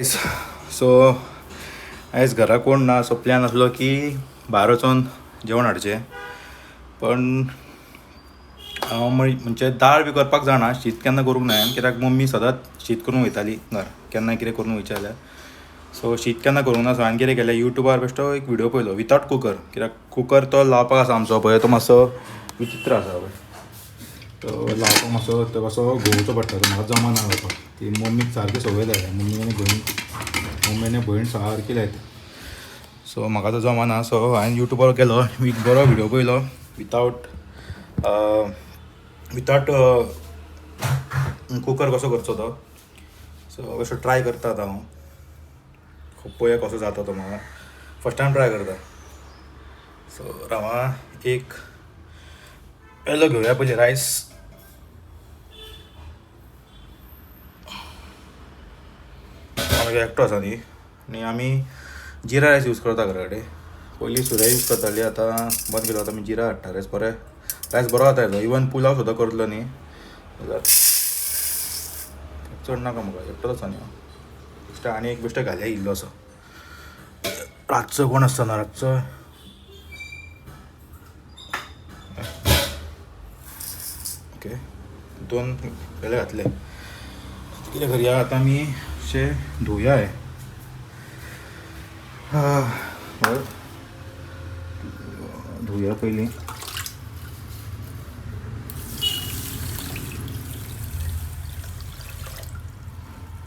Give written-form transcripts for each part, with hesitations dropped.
So आयज घरा कोण ना, सो प्लॅन आसलो की भायर वचोन जेवण हाडचें, पण हांव म्हणजे दाळ बी करपाक जाणा, शीत केन्ना करूंक ना हांवें, कित्याक मम्मी सदांच शीत करूंक वयताली घर, केन्ना कितें करूंक वयचें जाल्यार. सो शीत केन्ना करूंक ना, सो हांवें कितें केलें, युट्यूबार बेश्टो एक व्हिडियो पळयलो वितावट कुकर, कित्याक कुकर तो लावपाक आसा आमचो पळय, तो मातसो विचित्र आसा पळय, तो लावपाक मातसो तो कसो घुंवचो पडटा, तो म्हाका जमना लावपाक. ती मम्मीक सारकी संवय जाल्या, मम्मी आनी भयण, मम्मी आनी भयण सारकी लायता, सो म्हाका तो जमना. सो हांवें युट्यूबार गेलो, एक बरो व्हिडियो पळयलो वितावट वितावट कुकर कसो करचो तो. सो बेश्टो ट्राय करता आतां हांव, खूब पळोवया कसो जाता तो, म्हाका फर्स्ट टायम ट्राय करता. सो राव एक पेलो घेवया पयलीं रायस. मागीर एकटो आसा न्ही, आनी आमी जिरा रायस यूज करता घरा कडेन. पयलीं सुऱ्या यूज करताली, आतां बंद केलो, आतां आमी जिरा हाडटा. रायस बरें, रायस बरो जाता येतो, इवन पुलाव सुद्दां करतलो न्ही जाल्यार चड नाका म्हाका, एकटोच आसा न्ही हांव. बेश्टें आनी एक बेश्टें घालया इल्लोसो, रातचो कोण आसतना रातचो. ओके, दोन पेले घातले. कितें करया आतां आमी, अशें धुवया हें. धुवया पयलीं.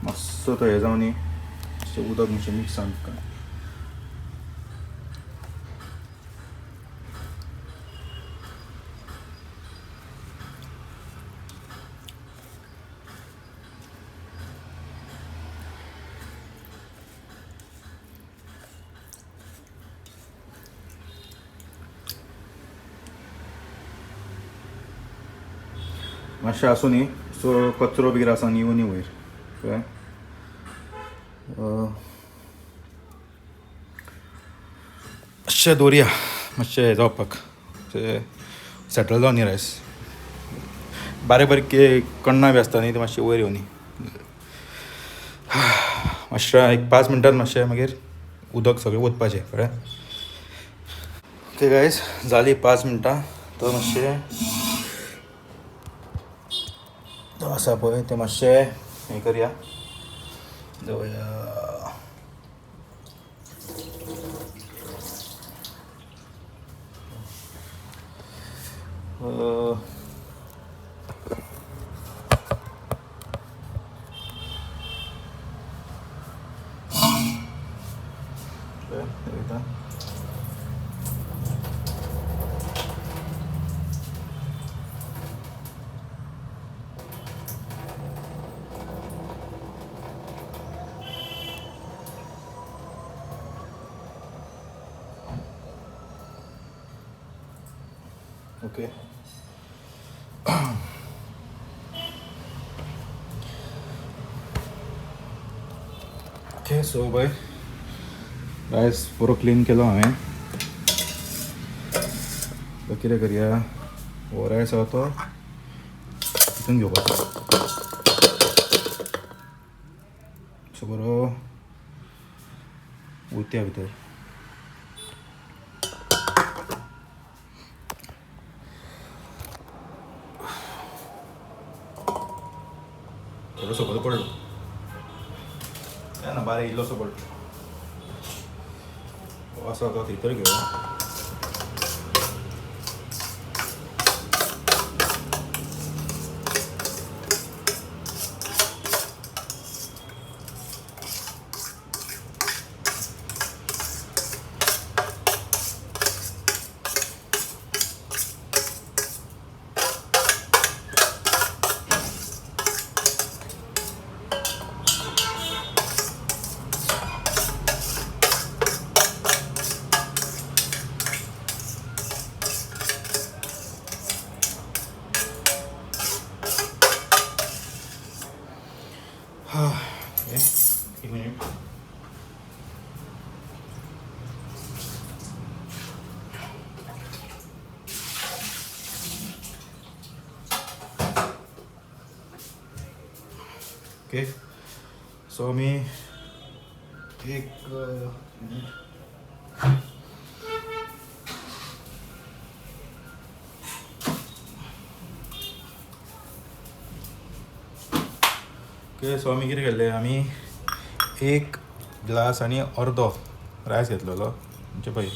मातसो तो हें जावं न्ही, मातशें उदक मातशें मिक्स जावन. मातशें आसूं न्ही, सो कचरो बी कितें आसा न्ही येवनी वयर, कळ्ळें. मातशें दवरया, मातशें हें जावपाक, सेटल जावं न्ही रायस. बारीक बारीक कण्णां बी आसता न्ही, ते मातशें वयर येवनी. मातशें एक 5 मिनटान मातशें मागीर उदक सगळें वचपाचें, कळ्ळें. ओके गायज, जाली 5 मिनटां. तो मातशें तो आसा पळय, तें मातशें हें करया, दवरया. ओके, ओके, सो पळय रायस बरो क्लीन केलो हांवें. तो कितें करया, हो रायस आसा तो तितून घेवपाचो. सो बरो वयता भितर. थोडो सकयल पडलो, ना बारीक इल्लोसो पडलो, आसा तो भितर घेवया. एक मिनिट. ओके, सो आमी एक ओके सो आमी कितें केल्लें, आमी एक ग्लास आनी अर्दो रायस घेतलेलो, म्हणजे पळय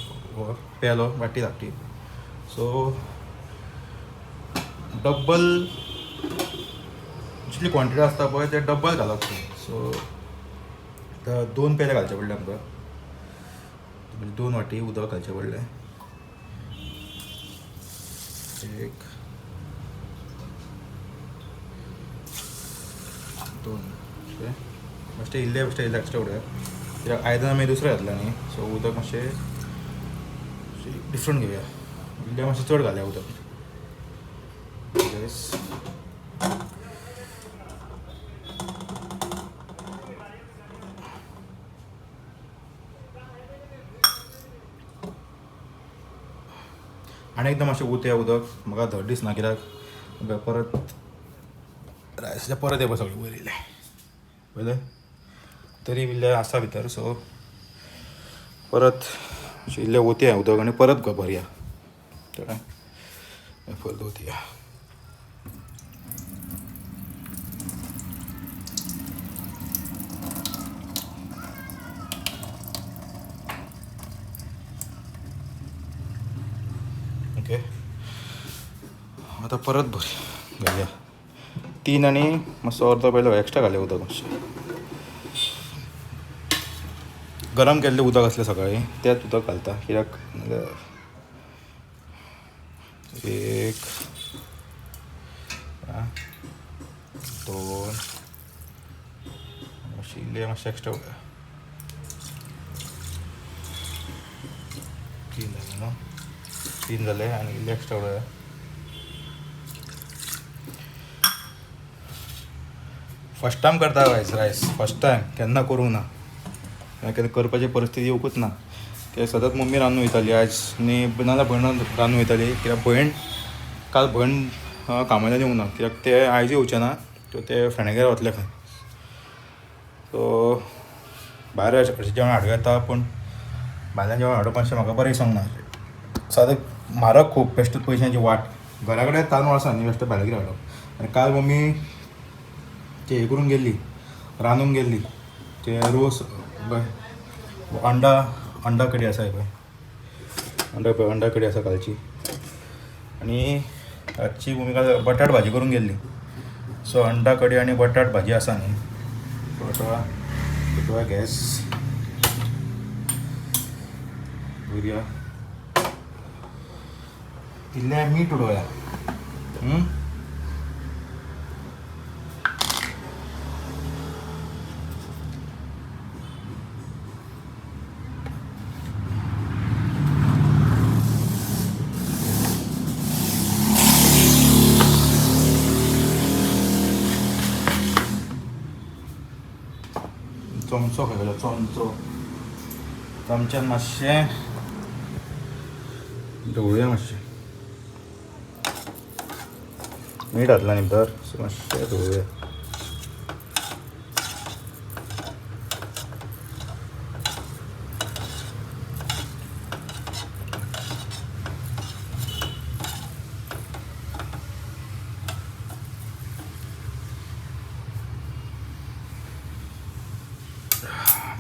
पेलो वाटी धाकटी. सो डब्बल जितली क्वॉन्टिटी आसता पळय ते डब्बल घालप. सो आतां 2 पेले घालचे पडले आमकां, म्हणजे 2 वाटी उदक घालचें पडलें. 1 2 ओके, मातशें इल्लें बेश्टें इल्लें एक्स्ट्रा उडया कित्याक आयदन आमी दुसरें घातलां न्ही. सो उदक मातशें डिफरंट घेवया, इल्लें मातशें चड घालया उदक. आनी एकदम मातशें उतया उदक, म्हाका धड दिसना कित्याक परत रायसाचें परत येवपा सगळें वयर येयलें पळयलें तरी इल्लें आसा भितर. सो परत इल्लें ओतया उदक आनी परत भरया, कळ्ळें, परत ओतया. ओके आतां परत भरया घालया 3 आनी मातसो अर्दो पेलो एक्स्ट्रा घालया उदक. मातशें गरम केल्लें उदक आसलें सकाळीं तेंच उदक घालता कित्याक 1 2 मातशें इल्लें मातशें एक्स्ट्रा उडया, 3 जालें न्हू, 3 जालें आनी इल्लें एक्स्ट्रा उडया. फर्स्ट टायम करता रायस, रायस फर्स्ट टायम, केन्ना करूंक ना, केन्ना करपाची परिस्थिती येवकूच ना. कित्याक सदांच मम्मी रांदून वयताली आयज न्ही, नाजाल्यार भयण रांदून वयताली कित्याक भयण काल भयण कामाच्यान येवंक ना कित्याक ते आयज येवचें ना, सो ते फ्रेंडागेर वतले खंय. सो भायर अशें जेवण हाडूं येता पूण भायल्यान जेवण हाडप मातशें म्हाका बरें दिसोंक ना. सादें म्हारग खूब, बेश्टे पयशांची वाट. घरा कडेन तांदूळ आसा न्ही, बेश्टें भायलें कितें हाडप. आनी काल मम्मी ते हें करून गेल्ली, रांदून गेल्ली ते रोस अंडा, अंडा कडी आसा पळय, अंडा पळय, अंडा कडी आसा कालची. आनी रातची मम्मी काल बटाट भाजी करून गेल्ली. सो अंडा कडी आनी बटाट भाजी आसा न्ही. सो आतां गॅस दवरया, इल्लें मीठ उडोवया. चमचो खंय गेलो, चमचो, चमच्यान मातशें ढवळुया, मातशें मीठ घातलां न्ही भितर, सो मातशें ढवळुया.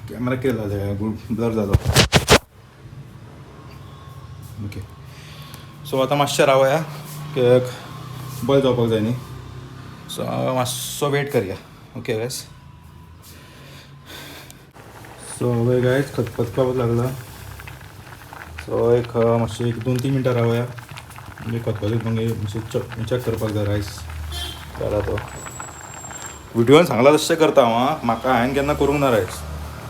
कॅमेरा कितें जालें, ब्लर जालो. ओके सो आतां मातशें रावया कित्याक बॉयल जावपाक जाय न्ही. सो मातसो वेट करया. ओके गायस, सो हय गायस खतखतपाक लागला. सो एक मातशें एक 2-3 मिनटां रावया, म्हणजे खतखतीत मागीर मातशें चॅक करपाक जाय रायस जाला तो. व्हिडियोन सांगला तशें करता हांव, आं, म्हाका हांवें केन्ना करूंक ना रायस,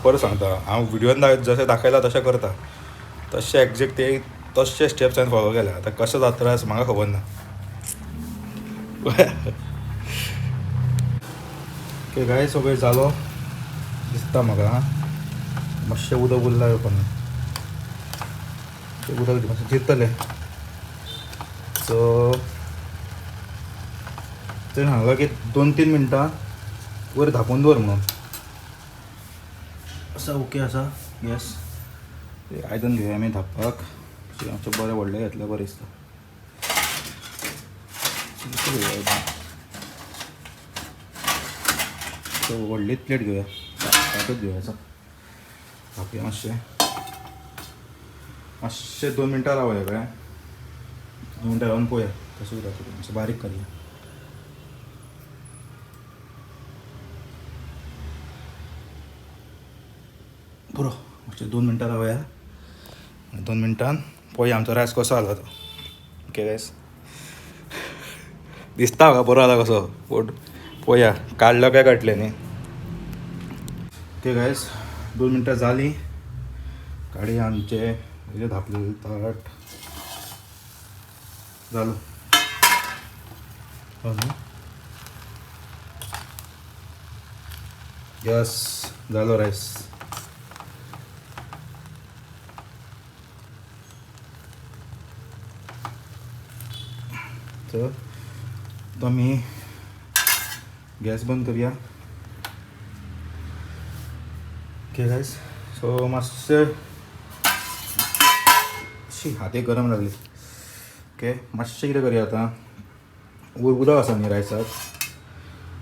परत सांगता हांव. व्हिडियोन जशें दाखयलां तशें करता, तशें एग्जॅक्ट ते तशे स्टेप्स हांवें फॉलो केल्या. आतां कशें जाता रायस म्हाका खबर ना. ओके गायस, सगळें जालो दिसता म्हाका. मातशें उदक उरलां पण उदक मातशें जिरतलें. सो तेणें सांगलां की 2-3 मिनटां वयर धांपून दवर म्हणून. आसा, ओके आसा गॅस. आयदन घेवया आमी धापपाक. आमचें बरें व्हडलें घेतलें बरें दिसता. सो व्हडलीच प्लेट घेवया, ताकच घेवया. धापया मातशें मातशें 2 मिनटां रावया. कळ्ळें, 2 मिनटां रावन पळोवया कशें उरता तें. मातशें बारीक करया. पुरो, मातशें 2 मिनटां रावया. 2 मिनटान पळोवया आमचो रायस कसो आला तो. ओके गायस, दिसता म्हाका बरो आला कसो, पूण पळोवया काडलो काय काडलें न्ही. ओके गायस, 2 मिनटां जालीं. काडया आमचें वयलें धापलेलें ताट. जालो यस, जालो रायस. तर तो आमी गॅस बंद करया. ओके गायस, सो मातशें शी हाते गरम लागले. ओके, मातशें कितें करया आतां, उदक आसा न्ही रायसाक,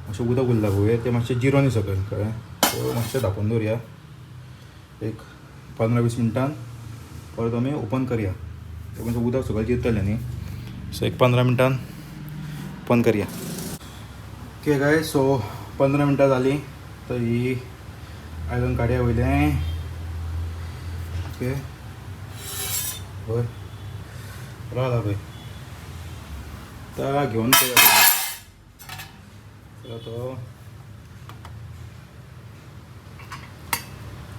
मातशें उदक उरलां पळय तें मातशें जिरोनी सकयल. कळ्ळें, सो मातशें धांपून दवरया एक 15-20 मिनटान परत आमी ओपन करया. तें मातशें उदक सकयल जिरतलें न्ही. सो एक 15 मिनटान ओपन करया. ओके गायस, सो 15 मिनटां जालीं. तर ही आयदन काडया वयलें. ओके, पळय बरो जाला पळय. आतां घेवन पळोवया तो.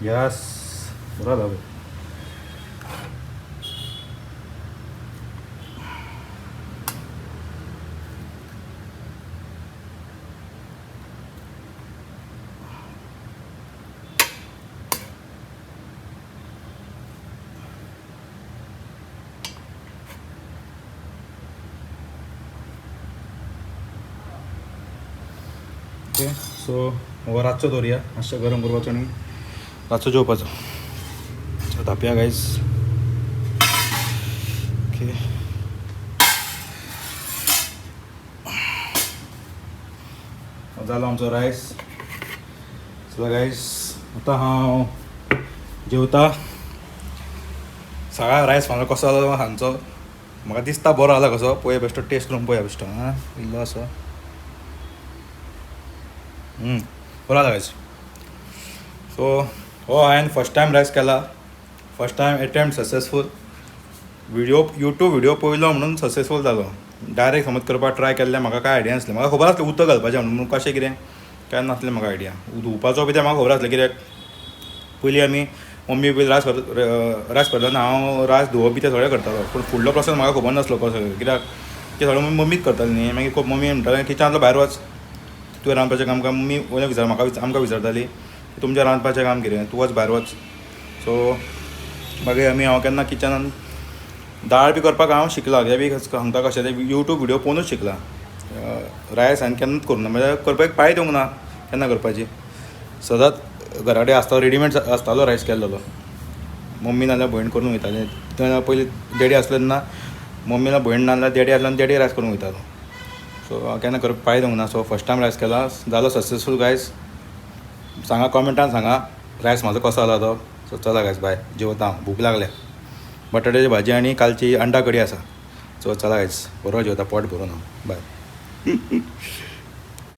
यस, बरो जाला पळय. ओके, सो हो रातचो दवरया, मातशें गरम करपाचो आनी रातचो जेवपाचो. So धापया guys. ओके, जालो आमचो रायस. सो गायज, आतां हांव जेवता. सगळा रायस म्हाका कसो जालो सांगचो. म्हाका दिसता बरो जाला कसो. पळोवया बेश्टो टेस्ट करून पळोवया बेश्टो. आं, इल्लो असो बरो जाला गायज. सो हो हांवें फर्स्ट टायम रायस केला, first time attempt successful. Video YouTube video पळयलो म्हणून सक्सेसफूल जालो. डायरेक्ट समज करपाक ट्राय केल्लें, म्हाका कांय आयडिया नासलें. म्हाका खबर आसलें उदक घालपाचें म्हणून, कशें कितें काय नासलें म्हाका आयडिया. धुवपाचो बी तें म्हाका खबर आसलें, कित्याक पयलीं आमी मम्मी पयलीं रास करतना हांव रास धुवप बी तें सगळें करतालो. पूण फुडलो प्रोसेस म्हाका खबर नासलो कसो, कित्याक तें सगळें मम्मीच करताली न्ही. मागीर मम्मी म्हणटालें किचनांतलो भायर वच, तुवें रांदपाचें काम काय. मम्मी वयल्यान विचार म्हाका, आमकां विचारताली तुमचें रांदपाचें काम कितें, तूं वच भायर वच. सो मागीर आमी हांव केन्ना किचनान दाळ बी करपाक हांव शिकलां, तें बी सांगता कशें तें यूट्यूब व्हिडियो पळोवनूच शिकलां. रायस हांवें केन्नाच करूंक ना, म्हणजे करपाक पांय दिवंक ना केन्ना करपाची. सदांच घरा कडेन आसतालो रेडीमेड आसतालो रायस केल्लो. मम्मी नाजाल्यार भयण करून वयतालें. तेन्ना पयलीं डॅडी आसलो तेन्ना मम्मी ना भयण नाजाल्यार डॅडी आसलो आनी डॅडी रायस करून वयतालो. सो हांव केन्ना करपाक पांय दिवंक ना. सो फर्स्ट टायम रायस केला, जालो सक्सेसफूल गायस. सांगा कॉमेंटान सांगा रायस म्हाजो कसो जाला तो. सो चला गायस बाय, जेवता हांव, भूक लागल्या. बटाट्याची भाजी आनी कालची अंडा कडी आसा. सो चला गायस, बरो जेवता, पोट भरून हांव. बाय.